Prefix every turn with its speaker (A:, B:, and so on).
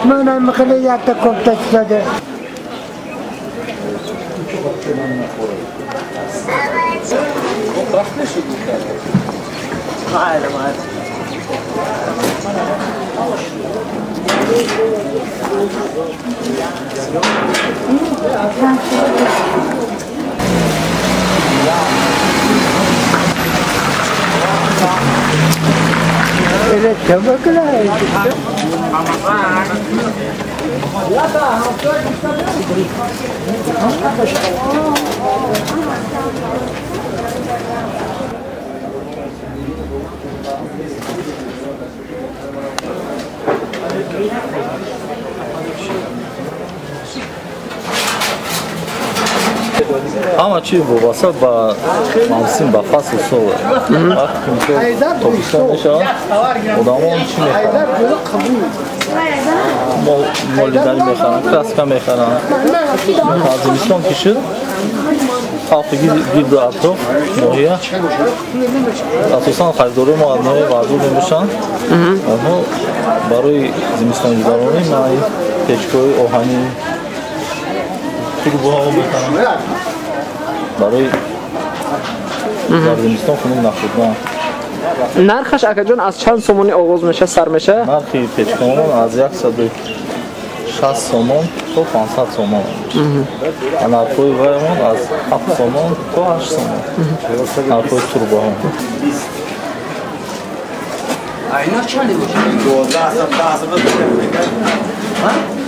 A: Манам хеле якта кофта шуда.
B: Ҳама чиз вобаста ба мавсим, ба фасл сол. Вақте ки тобистон мешавад, одамон чӣ мехаранд? Молиданӣ мехаранд, краска мехаранд. Аз зимистон ки шуд, халқи гирду атроф ноҳия, асосан харидорои мо аз ноҳияи Варзоб мебошанд. Онҳо барои зимистонгузаронӣ май, печкаҳои оҳанӣ, турбоҳо мехаранд. Барои дар зимистон хунук нахӯрдан.
C: Нархаш акаҷон аз чанд сомонӣ оғоз меша, сар меша?
B: Нархи печкаҳомон аз 160 сомон то 500 сомон. А нархҳои ваямон аз 7 сомон то 8 сомон. Нархҳои турбоҳо.
D: Айна чанди бошад? 12 10.